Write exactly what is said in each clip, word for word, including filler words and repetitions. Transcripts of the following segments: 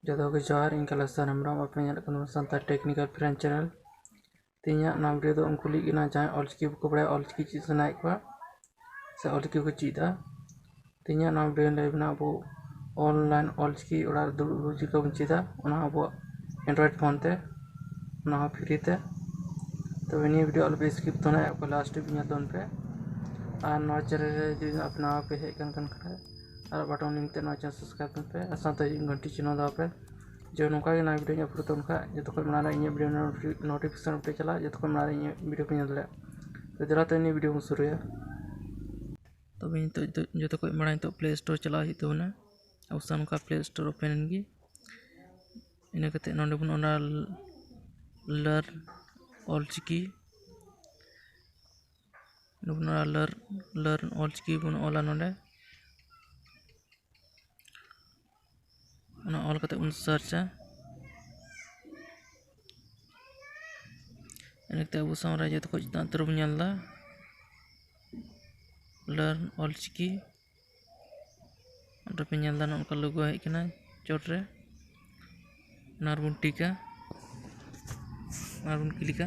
ᱡᱚᱛᱚ ᱠᱚ ᱡᱚᱦᱟᱨ, ᱤᱧ ᱠᱟᱞᱟᱥᱟᱱ ᱦᱮᱢᱵᱨᱚᱢ, ᱟᱯᱮ ᱧᱮᱞᱮᱫ ᱠᱟᱱᱟ ᱥᱟᱱᱛᱟᱲ ᱴᱮᱠᱱᱤᱠᱟᱞ ᱯᱷᱨᱮᱱᱰ ᱪᱮᱱᱮᱞ᱾ ᱛᱮᱦᱮᱧᱟᱜ ᱱᱚᱣᱟ ᱵᱷᱤᱰᱤᱭᱳ ᱫᱚ ᱩᱱᱠᱩ ᱞᱟᱹᱜᱤᱫ ᱠᱟᱱᱟ ᱡᱟᱦᱟᱸᱭ ᱚᱞᱪᱤᱠᱤ ᱵᱟᱠᱚ ᱵᱟᱲᱟᱭᱟ, ᱚᱞᱪᱤᱠᱤ ᱪᱮᱫ ᱥᱟᱱᱟᱭᱮᱫ ᱠᱚᱣᱟ ᱥᱮ ᱚᱞᱪᱤᱠᱤ ᱠᱚ ᱪᱮᱫ ᱮᱫᱟ᱾ ᱛᱮᱦᱮᱧᱟᱜ ᱱᱚᱣᱟ ᱵᱷᱤᱰᱤᱭᱳ ᱞᱟᱹᱭ ᱵᱮᱱᱟ ᱟᱵᱚ ᱚᱱᱞᱟᱭᱤᱱ ᱚᱞᱪᱤᱠᱤ ᱚᱲᱟᱜ ᱨᱮ ᱫᱩᱲᱩᱵ ᱫᱩᱲᱩᱵ ᱪᱮᱫ ᱞᱮᱠᱟ ᱵᱚᱱ ᱪᱮᱫᱟ, ᱚᱱᱟ ᱟᱵᱚᱣᱟᱜ ᱮᱱᱰᱨᱚᱭᱮᱰ ᱯᱷᱳᱱ ᱛᱮ, ᱚᱱᱟ ᱦᱚᱸ ᱯᱷᱨᱤ ᱛᱮ᱾ ᱛᱚᱵᱮ ᱱᱤᱭᱟᱹ ᱵᱷᱤᱰᱤᱭᱳ ᱟᱞᱚᱯᱮ ᱥᱠᱤᱯ ᱛᱟᱵᱚᱱᱟ, ᱚᱠᱟ ᱞᱟᱥᱴ ᱦᱟᱹᱵᱤᱡ ᱧᱮᱞ ᱛᱟᱵᱚᱱ ᱯᱮ᱾ ᱟᱨ ᱱᱚᱣᱟ ᱪᱮᱱᱮᱞ ᱨᱮ ᱡᱩᱫᱤ ᱟᱯᱮ ᱱᱟᱣᱟ ᱯᱮ ᱦᱮᱡ ᱟᱠᱟᱱ ᱠᱷᱟᱱ, ᱟᱨ ᱵᱟᱴᱚᱱ ᱞᱤᱝᱠ ᱛᱮ ᱱᱚᱣᱟ ᱪᱮᱱᱮᱞ ᱥᱟᱵᱥᱠᱨᱟᱭᱤᱵ ᱛᱟᱵᱚᱱ ᱯᱮ, ᱟᱨ ᱥᱟᱶᱛᱮ ᱜᱷᱚᱱᱴᱤ ᱪᱤᱱᱦᱟᱹ ᱫᱟᱵᱟᱣ ᱯᱮ, ᱡᱮ ᱱᱚᱝᱠᱟ ᱜᱮ ᱱᱟᱣᱟ ᱵᱷᱤᱰᱤᱭᱳᱧ ᱟᱯᱞᱳᱰ ᱛᱟᱵᱚᱱ ᱠᱷᱟᱡ ᱡᱚᱛᱚ ᱠᱷᱚᱱ ᱢᱟᱲᱟᱝ ᱨᱮ ᱤᱧᱟᱹᱜ ᱵᱷᱤᱰᱤᱭᱳ ᱱᱳᱴᱤᱯᱷᱤᱠᱮᱥᱚᱱ ᱯᱮ ᱪᱟᱞᱟᱜᱼᱟ, ᱡᱚᱛᱚ ᱠᱷᱚᱱ ᱢᱟᱲᱟᱝ ᱨᱮ ᱤᱧᱟᱹᱜ ᱵᱷᱤᱰᱤᱭᱳ ᱯᱮ ᱧᱮᱞ ᱫᱟᱲᱮᱭᱟᱜᱼᱟ᱾ ᱛᱚ ᱫᱮᱞᱟ ᱛᱚ ᱱᱤᱭᱟᱹ ᱵᱷᱤᱰᱤᱭᱳ ᱵᱚᱱ ᱥᱩᱨᱩᱭᱟ᱾ ᱛᱚᱵᱮ ᱱᱤᱛᱚᱜ ᱡᱚᱛᱚ ᱠᱷᱚᱱ ᱢᱟᱲᱟᱝ ᱱᱤᱛᱚᱜ ᱯᱞᱮ ᱥᱴᱳᱨ ᱪᱟᱞᱟᱣ ᱦᱩᱭᱩᱜ ᱛᱟᱵᱚᱱᱟ᱾ ᱟᱵᱚ ᱥᱟᱶ ᱱᱚᱝᱠᱟ ᱯᱞᱮ ᱥᱴᱳᱨ ᱳᱯᱮᱱ ᱮᱱ ᱜᱮ᱾ ᱤᱱᱟᱹ ᱠᱟᱛᱮ ᱱᱚᱰᱮ ᱵᱚᱱ ᱚᱞᱟ learn ᱚᱞᱪᱤᱠᱤ᱾ ᱱᱚᱰᱮ ᱵᱚᱱ ᱚᱞᱟ learn, learn ᱚᱞᱪᱤᱠᱤ ᱵᱚᱱ ᱚᱞᱟ ᱱᱚᱰᱮ᱾ ᱚᱱᱟ ᱚᱞ ᱠᱟᱛᱮ ᱵᱚᱱ ᱥᱟᱨᱪᱟ᱾ ᱤᱱᱟᱹ ᱠᱟᱛᱮ ᱟᱵᱚ ᱥᱟᱢᱟᱝ ᱨᱮ ᱡᱚᱛᱚ ᱠᱷᱚᱱ ᱪᱮᱛᱟᱱ ᱩᱛᱟᱹᱨ ᱵᱚᱱ ᱧᱮᱞ ᱮᱫᱟ learn ᱚᱞᱪᱤᱠᱤ᱾ ᱚᱸᱰᱮ ᱯᱮ ᱧᱮᱞ ᱮᱫᱟ ᱱᱚᱝᱠᱟ ᱞᱳᱜᱳ ᱦᱮᱡ ᱟᱠᱟᱱᱟ ᱪᱚᱴ ᱨᱮ᱾ ᱚᱱᱟ ᱨᱮᱵᱚᱱ ᱴᱤᱠᱟ, ᱚᱱᱟ ᱨᱮᱵᱚᱱ ᱠᱞᱤᱠᱟ᱾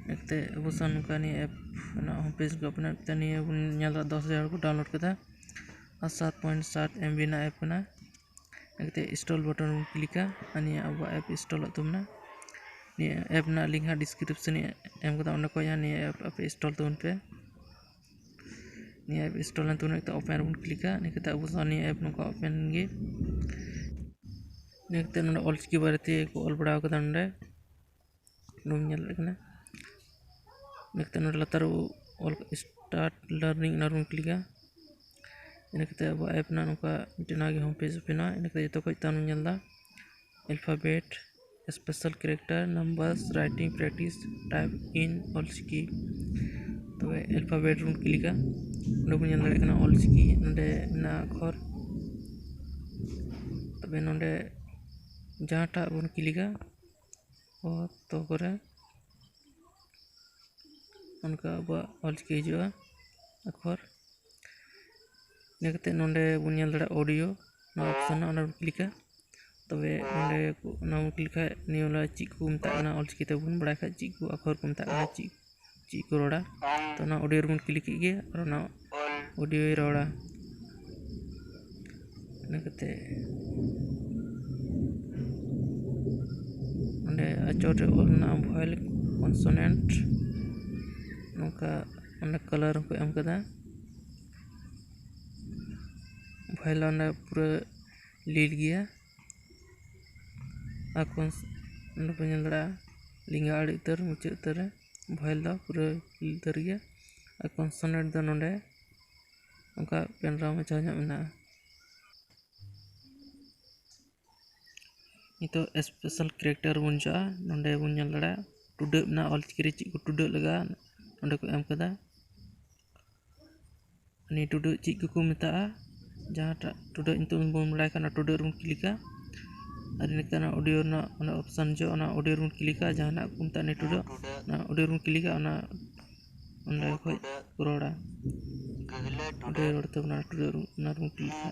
ᱤᱱᱟᱹ ᱠᱟᱛᱮ ᱟᱵᱚ ᱥᱟᱶ ᱱᱚᱝᱠᱟ ᱱᱤᱭᱟᱹ ᱮᱯ ᱨᱮᱱᱟᱜ ᱦᱳᱢ ᱯᱮᱡᱽ ᱠᱚ ᱳᱯᱮᱱᱚᱜᱼᱟ᱾ ᱱᱤᱭᱟᱹ ᱵᱚᱱ ᱧᱮᱞ ᱮᱫᱟ ᱫᱚᱥ ᱦᱟᱡᱟᱨ ᱦᱚᱲ ᱠᱚ ᱰᱟᱣᱩᱱᱞᱳᱰ ᱠᱮᱫᱟ ᱟᱨ ᱥᱟᱛ ᱯᱚᱭᱮᱱᱴ ᱥᱟᱛ ᱮᱢ ᱵᱤ ᱨᱮᱱᱟᱜ ᱮᱯ ᱠᱟᱱᱟ᱾ ᱤᱱᱟᱹ ᱠᱟᱛᱮ ᱤᱱᱥᱴᱚᱞ ᱵᱟᱴᱚᱱ ᱨᱮᱵᱚᱱ ᱠᱞᱤᱠᱟ ᱟᱨ ᱱᱤᱭᱟᱹ ᱟᱵᱚᱣᱟᱜ ᱮᱯ ᱤᱱᱥᱴᱚᱞᱚᱜ ᱛᱟᱵᱚᱱᱟ᱾ ᱱᱤᱭᱟᱹ ᱮᱯ ᱨᱮᱱᱟᱜ ᱞᱤᱝᱠ ᱦᱟᱸᱜ ᱰᱤᱥᱠᱨᱤᱯᱥᱚᱱ ᱨᱮ ᱮᱢ ᱠᱟᱫᱟ, ᱚᱸᱰᱮ ᱠᱷᱚᱱ ᱦᱟᱸᱜ ᱱᱤᱭᱟᱹ ᱮᱯ ᱟᱯᱮ ᱤᱱᱥᱴᱚᱞ ᱛᱟᱵᱚᱱ ᱯᱮ᱾ ᱱᱤᱭᱟᱹ ᱮᱯ ᱤᱱᱥᱴᱚᱞ ᱮᱱ ᱛᱟᱵᱚᱱᱟ, ᱱᱤᱛᱚᱜ ᱳᱯᱮᱱ ᱨᱮᱵᱚᱱ ᱠᱞᱤᱠᱟ᱾ ᱤᱱᱟᱹ ᱠᱟᱛᱮ ᱟᱵᱚ ᱥᱟᱶ ᱱᱤᱭᱟᱹ ᱮᱯ ᱱᱚᱝᱠᱟ ᱳᱯᱮᱱ ᱜᱮ᱾ ᱤᱱᱟᱹ ᱠᱟᱛᱮ ᱱᱚᱰᱮ ᱚᱞᱪᱤᱠᱤ ᱵᱟᱨᱮᱛᱮ ᱠᱚ ᱚᱞ ᱵᱟᱲᱟ ᱟᱠᱟᱫᱟ ᱱᱚᱰᱮ᱾ ᱱᱚᱰᱮ ᱵᱚᱱ ᱧᱮᱞ ᱫᱟᱲᱮᱭᱟᱜ ᱠᱟᱱᱟ᱾ ᱤᱱᱟᱹ ᱠᱟᱛᱮ ᱱᱚᱰᱮ ᱞᱟᱛᱟᱨ ᱨᱮ ᱚᱞ start learning, ᱚᱱᱟ ᱨᱮᱵᱚᱱ ᱠᱞᱤᱠᱟ᱾ ᱤᱱᱟᱹ ᱠᱟᱛᱮ ᱟᱵᱚᱣᱟᱜ ᱮᱯ ᱨᱮᱱᱟᱜ ᱱᱚᱝᱠᱟ ᱢᱤᱫᱴᱮᱱ ᱱᱟᱣᱟ ᱜᱮ ᱦᱳᱢ ᱯᱮᱡᱽ ᱳᱯᱮᱱᱚᱜᱼᱟ᱾ ᱤᱱᱟᱹ ᱠᱟᱛᱮ ᱡᱚᱛᱚ ᱠᱷᱚᱱ ᱪᱮᱛᱟᱱ ᱵᱚᱱ ᱧᱮᱞ ᱮᱫᱟ alphabet, special character, numbers, writing practice, type in Ol Chiki. ᱛᱚᱵᱮ alphabet ᱨᱮᱵᱚᱱ ᱠᱞᱤᱠᱟ᱾ ᱱᱚᱰᱮ ᱵᱚᱱ ᱧᱮᱞ ᱫᱟᱲᱮᱭᱟᱜ ᱠᱟᱱᱟ ᱚᱞᱪᱤᱠᱤ ᱱᱚᱰᱮ ᱢᱮᱱᱟᱜᱼᱟ ᱟᱠᱷᱚᱨ᱾ ᱛᱚᱵᱮ ᱱᱚᱰᱮ ᱡᱟᱦᱟᱸᱴᱟᱜ ᱵᱚᱱ ᱠᱞᱤᱠᱟ, ᱚᱛᱚ ᱠᱚᱨᱮ ᱚᱱᱠᱟ ᱟᱵᱚᱣᱟᱜ ᱚᱞᱪᱤᱠᱤ ᱦᱤᱡᱩᱜᱼᱟ ᱟᱠᱷᱚᱨ᱾ ᱤᱱᱟᱹ ᱠᱟᱛᱮ ᱱᱚᱰᱮ ᱵᱚᱱ ᱧᱮᱞ ᱫᱟᱲᱮᱭᱟᱜᱼᱟ ᱚᱰᱤᱭᱳ, ᱱᱚᱣᱟ ᱚᱯᱥᱚᱱ ᱨᱮ ᱚᱱᱟ ᱵᱚᱱ ᱠᱞᱤᱠᱟ᱾ ᱛᱚᱵᱮ ᱱᱚᱰᱮ ᱠᱚ, ᱚᱱᱟ ᱵᱚᱱ ᱠᱞᱤᱠ ᱠᱷᱟᱡ ᱱᱤᱭᱟᱹ ᱵᱚᱞᱮ ᱪᱮᱫ ᱠᱚ ᱢᱮᱛᱟᱜ ᱠᱟᱱᱟ, ᱚᱞᱪᱤᱠᱤ ᱛᱮᱵᱚᱱ ᱵᱟᱲᱟᱭ ᱠᱷᱟᱡ ᱪᱮᱫ ᱠᱚ ᱟᱠᱷᱚᱨ ᱠᱚ ᱢᱮᱛᱟᱜ ᱠᱟᱱᱟ, ᱪᱮᱫ, ᱪᱮᱫ ᱠᱚ ᱨᱚᱲᱟ᱾ ᱛᱚ ᱚᱱᱟ ᱚᱰᱤᱭᱳ ᱨᱮᱵᱚᱱ ᱠᱞᱤᱠ ᱠᱮᱫ ᱜᱮ ᱟᱨ ᱚᱱᱟ ᱚᱰᱤᱭᱳᱭ ᱨᱚᱲᱟ᱾ ᱤᱱᱟᱹ ᱠᱟᱛᱮ ᱚᱸᱰᱮ ᱟᱪᱚᱨ ᱨᱮ ᱚᱞ ᱢᱮᱱᱟᱜᱼᱟ ᱵᱷᱚᱭᱮᱞ, ᱠᱚᱱᱥᱚᱱᱮᱱᱴ, ᱱᱚᱝᱠᱟ ᱚᱸᱰᱮ ᱠᱟᱞᱟᱨ ᱦᱚᱸᱠᱚ ᱮᱢ ᱠᱟᱫᱟ᱾ ᱵᱷᱚᱭᱮᱞ ᱚᱸᱰᱮ ᱯᱩᱨᱟᱹ ᱞᱤᱞ ᱜᱮᱭᱟ᱾ ᱟᱨ ᱠᱚᱱᱥ-, ᱱᱚᱰᱮ ᱯᱮ ᱧᱮᱞ ᱫᱟᱲᱮᱭᱟᱜᱼᱟ ᱞᱮᱸᱜᱟ ᱟᱲᱮ ᱩᱛᱟᱹᱨ, ᱢᱩᱪᱟᱹᱫ ᱩᱛᱟᱹᱨ ᱨᱮ ᱵᱷᱚᱭᱮᱞ ᱫᱚ ᱯᱩᱨᱟᱹ ᱞᱤᱞ ᱩᱛᱟᱹᱨ ᱜᱮᱭᱟ᱾ ᱟᱨ ᱠᱚᱱᱥᱚᱱᱮᱱᱴ ᱫᱚ ᱱᱚᱰᱮ ᱚᱱᱠᱟ ᱯᱮᱱᱰᱨᱟ ᱢᱟᱪᱷᱟ ᱧᱚᱜ ᱢᱮᱱᱟᱜᱼᱟ᱾ ᱱᱤᱛᱚᱜ ᱥᱯᱮᱥᱟᱞ ᱠᱮᱨᱮᱠᱴᱟᱨ ᱵᱚᱱ ᱪᱟᱞᱟᱜᱼᱟ᱾ ᱱᱚᱰᱮ ᱵᱚᱱ ᱧᱮᱞ ᱫᱟᱲᱮᱭᱟᱜᱼᱟ ᱴᱩᱰᱟᱹᱜ ᱢᱮᱱᱟᱜᱼᱟ, ᱚᱞᱪᱤᱠᱤ ᱨᱮ ᱪᱮᱫ ᱠᱚ ᱴᱩᱰᱟᱹᱜ ᱞᱟᱜᱟᱜᱼᱟ ᱱᱚᱰᱮ ᱠᱚ ᱮᱢ ᱠᱟᱫᱟ᱾ ᱱᱤᱭᱟᱹ ᱴᱩᱰᱟᱹᱜ ᱪᱮᱫ ᱠᱚᱠᱚ ᱢᱮᱛᱟᱜᱼᱟ, ᱡᱟᱦᱟᱸᱴᱟᱜ ᱴᱩᱰᱟᱹᱜ ᱧᱩᱛᱩᱢ ᱵᱚᱱ ᱵᱟᱲᱟᱭ ᱠᱷᱟᱱ ᱚᱱᱟ ᱴᱩᱰᱟᱹᱜ ᱨᱮᱵᱚᱱ ᱠᱞᱤᱠᱟ᱾ ᱟᱨ ᱤᱱᱟᱹ ᱠᱟᱛᱮ ᱚᱱᱟ ᱚᱰᱤᱭᱳ ᱨᱮᱱᱟᱜ ᱚᱱᱟ ᱚᱯᱥᱮᱱ ᱦᱤᱡᱩᱜᱼᱟ, ᱚᱱᱟ ᱚᱰᱤᱭᱳ ᱨᱮᱵᱚᱱ ᱠᱞᱤᱠᱟ, ᱡᱟᱦᱟᱱᱟᱜ ᱠᱚ ᱢᱮᱛᱟᱜᱼᱟ ᱱᱤᱭᱟᱹ ᱴᱩᱰᱟᱹᱜ, ᱚᱱᱟ ᱚᱰᱤᱭᱳ ᱨᱮᱵᱚᱱ ᱠᱞᱤᱠᱟ, ᱚᱱᱟ ᱚᱸᱰᱮ ᱠᱷᱚᱡ ᱠᱚ ᱨᱚᱲᱟ, ᱚᱰᱤᱭᱳ ᱨᱚᱲ ᱛᱟᱵᱚᱱᱟ ᱴᱩᱰᱟᱹᱜ ᱨᱮ, ᱚᱱᱟ ᱨᱮᱵᱚᱱ ᱠᱞᱤᱠᱟ᱾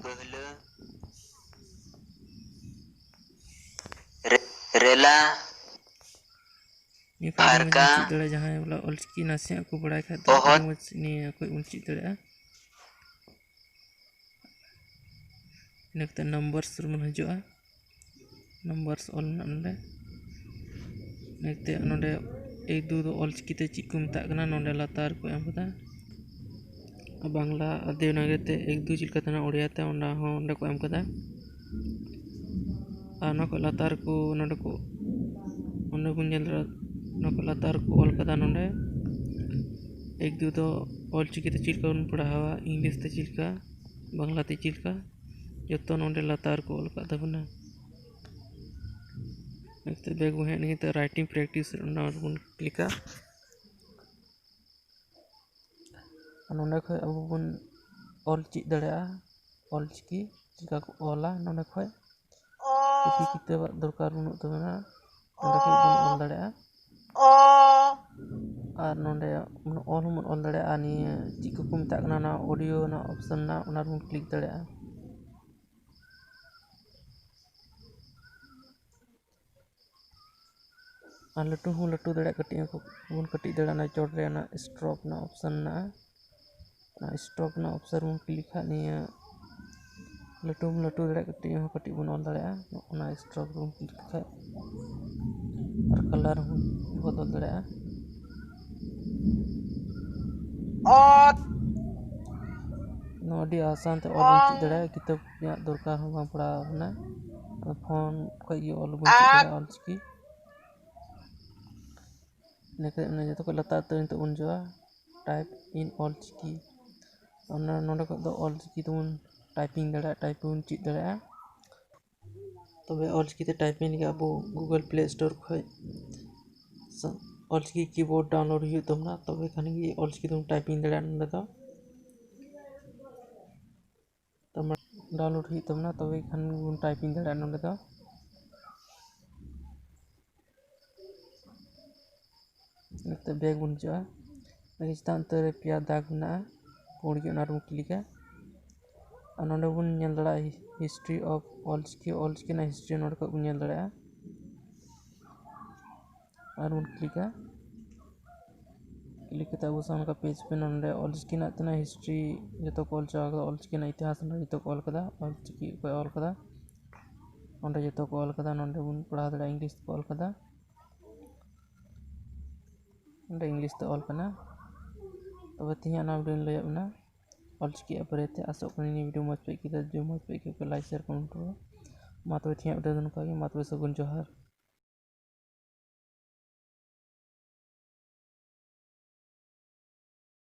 ᱨᱮᱞᱟ ᱱᱤᱭᱟᱹ ᱠᱷᱚᱡ ᱟᱨᱦᱚᱸ ᱵᱚᱱ ᱯᱷᱟᱨᱠᱟ ᱪᱮᱫ ᱫᱟᱲᱮᱭᱟᱜᱼᱟ, ᱡᱟᱦᱟᱸᱭ ᱵᱚᱞᱮ ᱚᱞᱪᱤᱠᱤ ᱱᱟᱥᱮᱭᱟᱜ ᱠᱚ ᱵᱟᱲᱟᱭ ᱠᱷᱟᱡ ᱫᱚ ᱚᱦᱚᱫ ᱟᱹᱰᱤ ᱢᱚᱡᱽ ᱱᱤᱭᱟᱹ ᱠᱷᱚᱡ ᱵᱚᱱ ᱪᱮᱫ ᱫᱟᱲᱮᱭᱟᱜᱼᱟ᱾ ᱤᱱᱟᱹ ᱠᱟᱛᱮ ᱱᱟᱢᱵᱟᱨᱥ ᱨᱮᱵᱚᱱ ᱦᱤᱡᱩᱜᱼᱟ᱾ ᱱᱟᱢᱵᱟᱨᱥ ᱚᱞ ᱢᱮᱱᱟᱜᱼᱟ ᱱᱚᱰᱮ᱾ ᱤᱱᱟᱹ ᱠᱟᱛᱮ ᱱᱚᱰᱮ ᱮᱠ ᱫᱩ ᱫᱚ ᱚᱞᱪᱤᱠᱤ ᱛᱮ ᱪᱮᱫ ᱠᱚ ᱢᱮᱛᱟᱜ ᱠᱟᱱᱟ, ᱱᱚᱰᱮ ᱞᱟᱛᱟᱨ ᱨᱮᱠᱚ ᱮᱢ ᱠᱟᱫᱟ᱾ ᱵᱟᱝᱞᱟ ᱟᱨ ᱫᱮᱵᱽᱱᱟᱜᱚᱨᱤ ᱛᱮ ᱮᱠ ᱫᱩ ᱪᱮᱫ ᱞᱮᱠᱟ ᱛᱟᱦᱮᱱᱟ, ᱳᱰᱤᱭᱟ ᱛᱮ ᱚᱱᱟ ᱦᱚᱸ ᱚᱸᱰᱮ ᱠᱚ ᱮᱢ ᱠᱟᱫᱟ᱾ ᱟᱨ ᱚᱱᱟ ᱠᱷᱚᱡ ᱞᱟᱛᱟᱨ ᱠᱚ ᱱᱚᱰᱮ ᱠᱚ, ᱚᱸᱰᱮ ᱵᱚᱱ ᱧᱮᱞ ᱫᱟᱲᱮᱭᱟᱜᱼᱟ, ᱚᱱᱟ ᱠᱷᱚᱡ ᱞᱟᱛᱟᱨ ᱠᱚ ᱚᱞ ᱠᱟᱫᱟ ᱱᱚᱰᱮ ᱮᱠ ᱫᱩ ᱫᱚ ᱚᱞᱪᱤᱠᱤ ᱛᱮ ᱪᱮᱫ ᱞᱮᱠᱟ ᱵᱚᱱ ᱯᱟᱲᱦᱟᱣᱟ, ᱤᱝᱞᱤᱥ ᱛᱮ ᱪᱮᱫ ᱞᱮᱠᱟ, ᱵᱟᱝᱞᱟ ᱛᱮ ᱪᱮᱫ ᱞᱮᱠᱟ, ᱡᱚᱛᱚ ᱱᱚᱰᱮ ᱞᱟᱛᱟᱨ ᱠᱚ ᱚᱞ ᱠᱟᱫ ᱛᱟᱵᱚᱱᱟ᱾ ᱱᱤᱛᱚᱜ ᱵᱮᱜᱽ ᱵᱚᱱ ᱦᱮᱡ ᱞᱮᱱ ᱜᱮ, ᱨᱟᱭᱴᱤᱝ ᱯᱨᱮᱠᱴᱤᱥ ᱚᱱᱟ ᱨᱮᱵᱚᱱ ᱠᱞᱤᱠᱟ᱾ ᱟᱨ ᱱᱚᱰᱮ ᱠᱷᱚᱡ ᱟᱵᱚ ᱵᱚᱱ ᱚᱞ ᱪᱮᱫ ᱫᱟᱲᱮᱭᱟᱜᱼᱟ, ᱚᱞ ᱪᱤᱠᱤ ᱪᱤᱠᱟ ᱠᱚ ᱚᱞᱟ᱾ ᱱᱚᱰᱮ ᱠᱷᱚᱡ ᱠᱚᱯᱤ ᱠᱤᱛᱟᱹᱵᱟᱜ ᱫᱚᱨᱠᱟᱨ ᱵᱟᱹᱱᱩᱜ ᱛᱟᱵᱚᱱᱟ, ᱱᱚᱰᱮ ᱠᱷᱚᱡ ᱵᱚᱱ ᱚᱞ ᱫᱟᱲᱮᱭᱟᱜᱼᱟ᱾ ᱟᱨ ᱱᱚᱰᱮ ᱚᱞ ᱦᱚᱸᱵᱚᱱ ᱚᱞ ᱫᱟᱲᱮᱭᱟᱜᱼᱟ᱾ ᱱᱤᱭᱟᱹ ᱪᱮᱫ ᱠᱚᱠᱚ ᱢᱮᱛᱟᱜ ᱠᱟᱱᱟ, ᱚᱱᱟ ᱚᱰᱤᱭᱳ ᱨᱮᱱᱟᱜ ᱚᱯᱥᱮᱱ ᱢᱮᱱᱟᱜᱼᱟ, ᱚᱱᱟ ᱨᱮᱵᱚᱱ ᱠᱞᱤᱠ ᱫᱟᱲᱮᱭᱟᱜᱼᱟ᱾ ᱟᱨ ᱞᱟᱹᱴᱩ ᱦᱚᱸ ᱞᱟᱹᱴᱩ ᱫᱟᱲᱮᱭᱟᱜᱼᱟ, ᱠᱟᱹᱴᱤᱡ ᱦᱚᱸ ᱵᱚᱱ ᱠᱟᱹᱴᱤᱡ ᱫᱟᱲᱮᱭᱟᱜᱼᱟ᱾ ᱚᱱᱟ ᱪᱚᱴ ᱨᱮ ᱚᱱᱟ ᱥᱴᱨᱚᱠ ᱨᱮᱱᱟᱜ ᱚᱯᱥᱮᱱ ᱢᱮᱱᱟᱜᱼᱟ᱾ ᱚᱱᱟ ᱥᱴᱨᱚᱠ ᱨᱮᱱᱟᱜ ᱚᱯᱥᱮᱱ ᱵᱚᱱ ᱠᱞᱤᱠ ᱠᱷᱟᱡ ᱱᱤᱭᱟᱹ ᱞᱟᱹᱴᱩ ᱦᱚᱸ ᱞᱟᱹᱴᱩ ᱫᱟᱲᱮᱭᱟᱜᱼᱟ, ᱠᱟᱹᱴᱤᱡ ᱦᱚᱸ ᱠᱟᱹᱴᱤᱡ ᱵᱚᱱ ᱚᱞ ᱫᱟᱲᱮᱭᱟᱜᱼᱟ᱾ ᱚᱱᱟ ᱥᱴᱨᱚᱠ ᱨᱮᱵᱚᱱ ᱠᱞᱤᱠ ᱠᱷᱟᱡ ᱟᱨ ᱠᱟᱞᱟᱨ ᱦᱚᱸ ᱵᱚᱫᱚᱞ ᱫᱟᱲᱮᱭᱟᱜᱼᱟ᱾ ᱱᱚᱣᱟ ᱟᱹᱰᱤ ᱟᱥᱟᱱ ᱛᱮ ᱚᱞ ᱵᱚᱱ ᱪᱮᱫ ᱫᱟᱲᱮᱭᱟᱜᱼᱟ᱾ ᱠᱤᱛᱟᱹᱵ ᱨᱮᱭᱟᱜ ᱫᱚᱨᱠᱟᱨ ᱦᱚᱸ ᱵᱟᱝ ᱯᱟᱲᱟᱣ ᱟᱵᱚᱱᱟ᱾ ᱯᱷᱳᱱ ᱠᱷᱚᱡ ᱜᱮ ᱚᱞ ᱵᱚᱱ ᱪᱮᱫ ᱫᱟᱲᱮᱭᱟᱜᱼᱟ ᱚᱞ ᱪᱤᱠᱤ᱾ ᱤᱱᱟᱹ ᱠᱷᱟᱡ ᱚᱱᱟ ᱡᱚᱛᱚ ᱠᱷᱚᱡ ᱞᱟᱛᱟᱨ ᱩᱛᱟᱹᱨ ᱱᱤᱛᱚᱜ ᱵᱚᱱ ᱡᱚᱜᱼᱟ type in ᱚᱞ ᱪᱤᱠᱤ᱾ ᱚᱱᱟ ᱱᱚᱰᱮ ᱠᱷᱚᱡ ᱫᱚ ᱚᱞ ᱪᱤᱠᱤ ᱛᱮᱵᱚᱱ ᱴᱟᱭᱯᱤᱝ ᱫᱟᱲᱮᱭᱟᱜᱼᱟ, ᱴᱟᱭᱤᱯ ᱵᱚᱱ ᱪᱮᱫ ᱫᱟᱲᱮᱭᱟᱜᱼᱟ᱾ ᱛᱚᱵᱮ ᱚᱞ ᱪᱤᱠᱤ ᱛᱮ ᱴᱟᱭᱯᱤᱝ ᱞᱟᱹᱜᱤᱫ ᱟᱵᱚ Google Play Store ᱠᱷᱚᱡ ᱥᱟ-, ᱚᱞ ᱪᱤᱠᱤ ᱠᱤᱵᱳᱨᱰ ᱰᱟᱣᱩᱱᱞᱳᱰ ᱦᱩᱭᱩᱜ ᱛᱟᱵᱚᱱᱟ, ᱛᱚᱵᱮ ᱠᱷᱟᱱ ᱜᱮ ᱚᱞ ᱪᱤᱠᱤ ᱛᱮᱵᱚᱱ ᱴᱟᱭᱯᱤᱝ ᱫᱟᱲᱮᱭᱟᱜᱼᱟ ᱱᱚᱰᱮ ᱫᱚ᱾ ᱛᱚᱵᱮ ᱰᱟᱣᱩᱱᱞᱳᱰ ᱦᱩᱭᱩᱜ ᱛᱟᱵᱚᱱᱟ, ᱛᱚᱵᱮ ᱠᱷᱟᱱ ᱵᱚᱱ ᱴᱟᱭᱯᱤᱝ ᱫᱟᱲᱮᱭᱟᱜᱼᱟ ᱱᱚᱰᱮ ᱫᱚ᱾ ᱱᱤᱛᱚᱜ ᱵᱮᱠ ᱵᱚᱱ ᱦᱤᱡᱩᱜᱼᱟ᱾ ᱱᱤᱭᱟᱹ ᱪᱮᱛᱟᱱ ᱩᱛᱟᱹᱨ ᱨᱮ ᱯᱮᱭᱟ ᱫᱟᱜᱽ ᱢᱮᱱᱟᱜᱼᱟ, ᱯᱩᱸᱰ ᱜᱮ, ᱚᱱᱟ ᱨᱮᱵᱚᱱ ᱠᱞᱤᱠᱟ᱾ ᱟᱨ ᱱᱚᱰᱮ ᱵᱚᱱ ᱧᱮᱞ ᱫᱟᱲᱮᱭᱟᱜᱼᱟ history of ᱚᱞ ᱪᱤᱠᱤ, ᱚᱞ ᱪᱤᱠᱤ ᱨᱮᱱᱟᱜ ᱦᱤᱥᱴᱨᱤ ᱱᱚᱰᱮ ᱠᱷᱚᱡ ᱵᱚᱱ ᱧᱮᱞ ᱫᱟᱲᱮᱭᱟᱜᱼᱟ᱾ ᱟᱨ ᱵᱚᱱ ᱠᱞᱤᱠᱟ᱾ ᱠᱞᱤᱠ ᱠᱟᱛᱮ ᱟᱵᱚ ᱥᱟᱢᱟᱝ ᱞᱮᱠᱟ ᱯᱮᱡᱽ ᱯᱮ ᱱᱚᱰᱮ ᱚᱞ ᱪᱤᱠᱤ ᱨᱮᱱᱟᱜ ᱛᱤᱱᱟᱹᱜ ᱦᱤᱥᱴᱨᱤ ᱡᱚᱛᱚ ᱠᱚ ᱚᱞ ᱪᱟᱵᱟ ᱠᱟᱫᱟ, ᱚᱞ ᱪᱤᱠᱤ ᱨᱮᱱᱟᱜ ᱤᱛᱤᱦᱟᱥ ᱱᱚᱰᱮ ᱡᱚᱛᱚ ᱠᱚ ᱚᱞ ᱠᱟᱫᱟ, ᱚᱞ ᱪᱤᱠᱤ ᱚᱠᱚᱭ ᱚᱞ ᱠᱟᱫᱟ ᱱᱚᱰᱮ ᱵᱚᱱ ᱯᱟᱲᱦᱟᱣ ᱫᱟᱲᱮᱭᱟᱜᱼᱟ, ᱤᱝᱞᱤᱥ ᱛᱮᱠᱚ ᱚᱞ ᱠᱟᱫᱟ, ᱱᱚᱰᱮ ᱤᱝᱞᱤᱥ ᱛᱮ ᱚᱞ ᱠᱟᱱᱟ᱾ ᱛᱚᱵᱮ ᱛᱮᱦᱮᱧ ᱚᱱᱟ ᱵᱷᱤᱰᱤᱭᱳᱧ ᱞᱟᱹᱭᱟᱫ ᱵᱚᱱᱟ ᱚᱞ ᱪᱤᱠᱤ ᱟᱜ ᱵᱟᱨᱮᱛᱮ᱾ ᱟᱥᱚᱜ ᱠᱟᱹᱱᱟᱹᱧ ᱱᱤᱭᱟᱹ ᱵᱷᱤᱰᱤᱭᱳ ᱢᱚᱡᱽ ᱯᱮ ᱟᱹᱭᱠᱟᱹᱣ ᱠᱮᱫᱟ, ᱡᱩᱫᱤ ᱢᱚᱡᱽ ᱯᱮ ᱟᱹᱭᱠᱟᱹᱣ ᱠᱮᱫᱟ like, share, comment ᱯᱮ᱾ ᱢᱟ ᱛᱚᱵᱮ ᱛᱮᱦᱮᱧᱟᱜ ᱵᱷᱤᱰᱤᱭᱳ ᱫᱚ ᱱᱚᱝᱠᱟ ᱜᱮ, ᱢᱟ ᱛᱚᱵᱮ ᱥᱟᱹᱜᱩᱱ ᱡᱚᱦᱟᱨ᱾